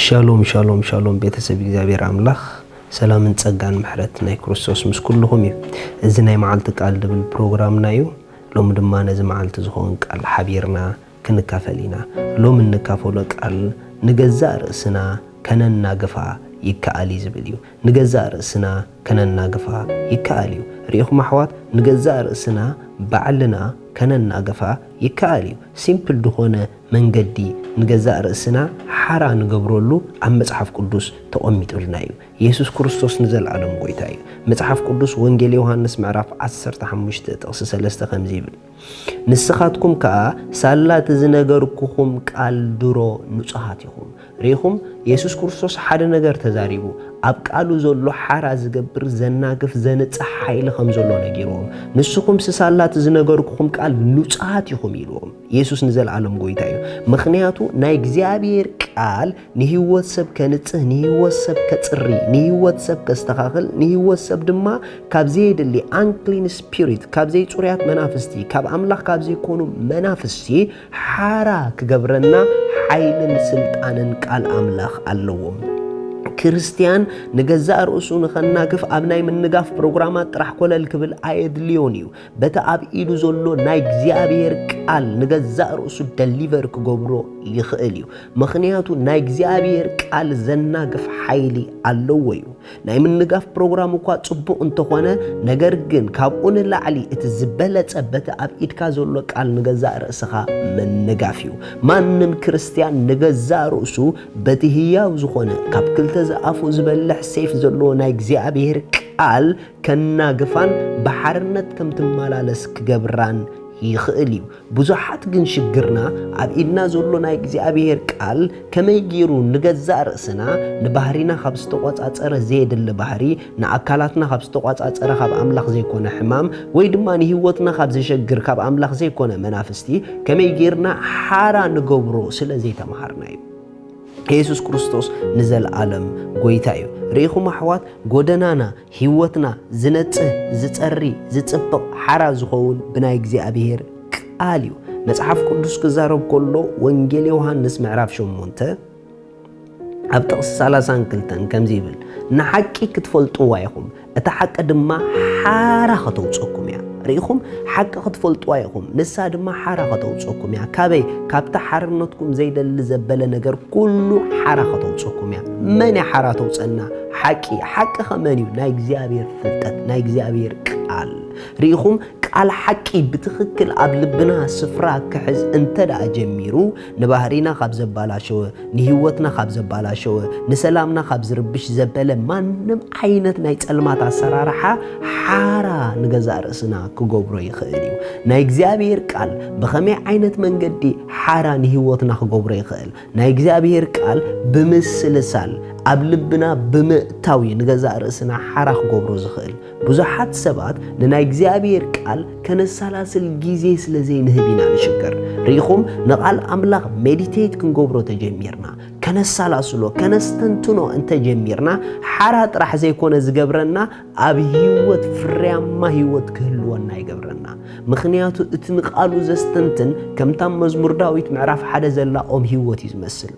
ሻሎም ሻሎም ሻሎም፣ ቤተሰብ እግዚኣብሔር ኣምላኽ፣ ሰላምን ጸጋን ምሕረት ናይ ክርስቶስ ምስ ኩልኹም እዩ። እዚ ናይ መዓልቲ ቃል ድብል ፕሮግራምና እዩ። ሎሚ ድማ ነዚ መዓልቲ ዝኾን ቃል ሓቢርና ክንካፈል ኢና። ሎሚ እንካፈሎ ቃል ንገዛእ ርእስና ከነናግፋ ይከኣል እዩ ዝብል እዩ። ንገዛእ ርእስና ከነናግፋ ይከኣል እዩ። ርኢኹም ኣሕዋት፣ ንገዛእ ርእስና ባዕልና ከነናግፋ ይከኣል እዩ። ሲምፕል ዝኾነ መንገዲ ንገዛእ ርእስና ሓራ ንገብረሉ ኣብ መጽሓፍ ቅዱስ ተቐሚጡልና እዩ። የሱስ ክርስቶስ ንዘለኣለም ጎይታ እዩ። መጽሓፍ ቅዱስ ወንጌል ዮሃንስ ምዕራፍ ዓሰርተ ሓሙሽተ ጥቕሲ ሰለስተ ከምዚ ይብል፣ ንስኻትኩም ከኣ ሳላ እቲ ዝነገርኩኹም ቃል ድሮ ንጹሃት ኢኹም። ርኢኹም፣ የሱስ ክርስቶስ ሓደ ነገር ተዛሪቡ፣ ኣብ ቃሉ ዘሎ ሓራ ዝገብር፣ ዘናግፍ፣ ዘንጽህ ሓይሊ ከም ዘሎ ነጊርዎም። ንስኹም ስሳላ እቲ ዝነገርኩኹም ቃል ንጹሃት ኢኹም ኢልዎም። የሱስ ንዘለኣለም ጎይታ እዩ። ምኽንያቱ ናይ እግዚኣብሔር ቃል ንህይወት ሰብ ከንጽህ፣ ንህይወት ሰብ ከጽሪ፣ ንህይወት ሰብ ከስተኻኽል፣ ንህይወት ሰብ ድማ ካብ ዘየድሊ ኣንክሊን ስፒሪት፣ ካብ ዘይጽሩያት መናፍስቲ፣ ካብ ኣምላኽ ካብ ዘይኮኑ መናፍስቲ ሓራ ክገብረና ሓይልን ስልጣንን ቃል ኣምላኽ ኣለዎም። ክርስትያን ንገዛእ ርእሱ ንኸናግፍ ኣብ ናይ ምንጋፍ ፕሮግራማት ጥራሕ ኮለል ክብል ኣየድልዮን እዩ። በቲ ኣብ ኢዱ ዘሎ ናይ እግዚኣብሔር ቃል ንገዛእ ርእሱ ደሊቨር ክገብሮ ይኽእል እዩ። ምኽንያቱ ናይ እግዚኣብሔር ቃል ዘናግፍ ሓይሊ ኣለዎ እዩ። ናይ ምንጋፍ ፕሮግራም እኳ ጽቡቕ እንተኾነ፣ ነገር ግን ካብኡ ንላዕሊ እቲ ዝበለጸ በቲ ኣብ ኢድካ ዘሎ ቃል ንገዛእ ርእስኻ ምንጋፍ እዩ። ማንም ክርስትያን ንገዛእ ርእሱ በቲ ህያው ዝኾነ ካብ ክልተ ዝኣፉ ዝበልሕ ሴፍ ዘለዎ ናይ እግዚኣብሔር ቃል ከናግፋን ብሓርነት ከም ትመላለስ ክገብራን ይኽእል እዩ። ብዙሓት ግን ሽግርና ኣብ ኢድና ዘሎ ናይ እግዚኣብሔር ቃል ከመይ ገይሩ ንገዛእ ርእስና ንባህሪና ካብ ዝተቖጻጸረ ዘየድሊ ባህሪ፣ ንኣካላትና ካብ ዝተቖጻጸረ ካብ ኣምላኽ ዘይኮነ ሕማም፣ ወይ ድማ ንህይወትና ካብ ዘሸግር ካብ ኣምላኽ ዘይኮነ መናፍስቲ ከመይ ገይርና ሓራ ንገብሮ ስለ ዘይተምሃርና እዩ። የሱስ ክርስቶስ ንዘለኣለም ጎይታ እዩ። ርኢኹም ኣሕዋት፣ ጎደናና፣ ህይወትና ዝነጽህ፣ ዝጸሪ፣ ዝጽብቕ፣ ሓራ ዝኸውን ብናይ እግዚኣብሔር ቃል እዩ። መጽሓፍ ቅዱስ ክዛረብ ከሎ ወንጌል ዮሃንስ ምዕራፍ ሸሞንተ ኣብ ጥቕሲ ሰላሳን ክልተን ከምዚ ይብል፣ ንሓቂ ክትፈልጥዋ ኢኹም፣ እታ ሓቂ ድማ ሓራ ከተውፀኩም እያ። ርኢኹም፣ ሓቂ ክትፈልጥዋ ኢኹም፣ ንሳ ድማ ሓራ ከተውፀኩም እያ። ካበይ? ካብቲ ሓርነትኩም ዘይደሊ ዘበለ ነገር ኩሉ ሓራ ከተውፀኩም እያ። መን እያ ሓራ ተውፀና? ሓቂ። ሓቂ ከ መን እዩ? ናይ እግዚኣብሔር ፍልጠት፣ ናይ እግዚኣብሔር ቃል። ርኢኹም፣ ቃል ሓቂ ብትኽክል ኣብ ልብና ስፍራ ክሕዝ እንተ ደኣ ጀሚሩ፣ ንባህሪና ካብ ዘባላሸወ፣ ንህይወትና ካብ ዘባላሸወ፣ ንሰላምና ካብ ዝርብሽ ዘበለ ማንም ዓይነት ናይ ጸልማት ኣሰራርሓ ሓራ ንገዛእ ርእስና ክገብሮ ይኽእል እዩ። ናይ እግዚኣብሔር ቃል ብኸመይ ዓይነት መንገዲ ሓራ ንህይወትና ክገብሮ ይኽእል? ናይ እግዚኣብሔር ቃል ብምስልሳል ኣብ ልብና ብምእታው እዩ ንገዛእ ርእስና ሓራ ክገብሮ ዝኽእል። ብዙሓት ሰባት ንናይ እግዚኣብሔር ቃል ከነሰላስል ግዜ ስለ ዘይንህብ ኢና ንሽገር። ርኢኹም፣ ንቓል ኣምላኽ ሜዲቴት ክንገብሮ ተጀሚርና፣ ከነሰላስሎ፣ ከነስተንትኖ እንተጀሚርና፣ ሓራ ጥራሕ ዘይኮነ ዝገብረና፣ ኣብ ህይወት ፍርያማ ህይወት ክህልወና ይገብረና። ምኽንያቱ እቲ ንቓሉ ዘስተንትን ከምታ መዝሙር ዳዊት ምዕራፍ ሓደ ዘላ ኦም ህይወት እዩ ዝመስል።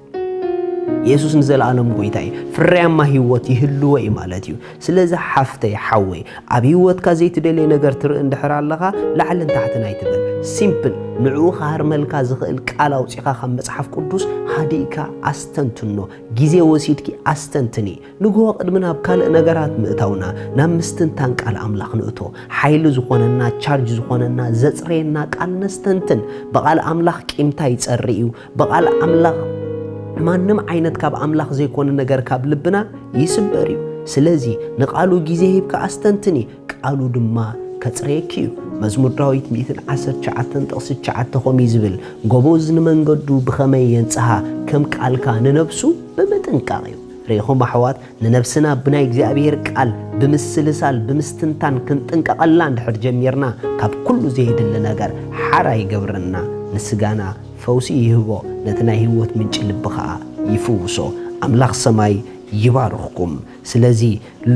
የሱስ ንዘለኣለም ጎይታ እዩ። ፍርያማ ህይወት ይህልዎ እዩ ማለት እዩ። ስለዚ ሓፍተይ፣ ሓወይ፣ ኣብ ህይወትካ ዘይትደልዮ ነገር ትርኢ እንድሕር ኣለኻ፣ ላዕልን ታሕትን ኣይትበል። ሲምፕል፣ ንዕኡ ክሃርመልካ ዝኽእል ቃል ኣውጺኻ ካብ መጽሓፍ ቅዱስ ሃዲእካ ኣስተንትኖ። ግዜ ወሲድኪ ኣስተንትኒ። ንግሆ ቅድሚ ናብ ካልእ ነገራት ምእታውና፣ ናብ ምስትንታን ቃል ኣምላኽ ንእቶ። ሓይሊ ዝኾነና፣ ቻርጅ ዝኾነና፣ ዘጽረየና ቃል ነስተንትን። ብቓል ኣምላኽ ቂምታ ይጸሪ እዩ። ብቓል ኣምላኽ ማንም ዓይነት ካብ ኣምላኽ ዘይኮነ ነገር ካብ ልብና ይስበር እዩ። ስለዚ ንቓሉ ግዜ ሂብካ ኣስተንትኒ፣ ቃሉ ድማ ከጽረየኪ እዩ። መዝሙር ዳዊት ሚእትን ዓሰርተ ትሽዓተን ጥቕሲ ትሽዓተ ከምኡ እዩ ዝብል፣ ጎበዝ ንመንገዱ ብኸመይ የንጽሃ፣ ከም ቃልካ ንነብሱ ብምጥንቃቕ እዩ። ርኢኹም ኣሕዋት፣ ንነብስና ብናይ እግዚኣብሔር ቃል ብምስልሳል ብምስትንታን ክንጥንቀቐላ እንድሕር ጀሚርና፣ ካብ ኩሉ ዘየድሊ ነገር ሓራ ይገብረና። ንስጋና ፈውሲ ይህቦ፣ ነቲ ናይ ህይወት ምንጪ ልቢ ኸኣ ይፍውሶ። ኣምላኽ ሰማይ ይባርኽኩም። ስለዚ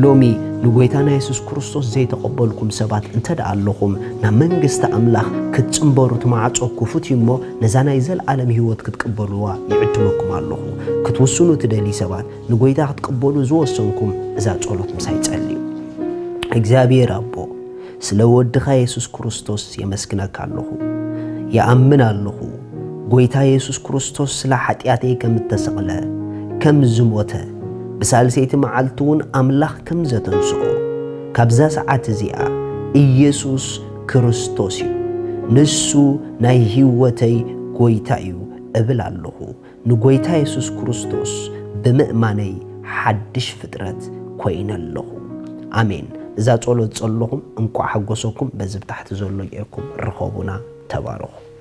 ሎሚ ንጎይታና የሱስ ክርስቶስ ዘይተቐበልኩም ሰባት እንተ ደኣ ኣለኹም፣ ናብ መንግስቲ ኣምላኽ ክትጽንበሩ እቲ ማዕጾ ክፉት እዩ እሞ፣ ነዛ ናይ ዘለኣለም ህይወት ክትቅበልዋ ይዕድመኩም ኣለኹ። ክትውስኑ ትደልዩ ሰባት፣ ንጎይታ ክትቅበሉ ዝወሰንኩም፣ እዛ ጸሎት ምሳይ ጸልዩ። እግዚኣብሔር ኣቦ፣ ስለ ወድኻ የሱስ ክርስቶስ የመስግነካ ኣለኹ። ይኣምን ኣለኹ፣ ጎይታ የሱስ ክርስቶስ ስለ ሓጢኣተይ ከም እተሰቕለ፣ ከም ዝሞተ፣ ብሳልሰይቲ መዓልቲ እውን ኣምላኽ ከም ዘተንስኦ፣ ካብዛ ሰዓት እዚኣ ኢየሱስ ክርስቶስ እዩ። ንሱ ናይ ህይወተይ ጎይታ እዩ እብል ኣለኹ። ንጎይታ የሱስ ክርስቶስ ብምእማነይ ሓድሽ ፍጥረት ኮይነ ኣለኹ። ኣሜን። እዛ ጸሎት ጸለኹም እንቋዕ ሓጎሰኩም። በዚ ብታሕቲ ዘሎ ጌርኩም ርኸቡና። ተባረኹ።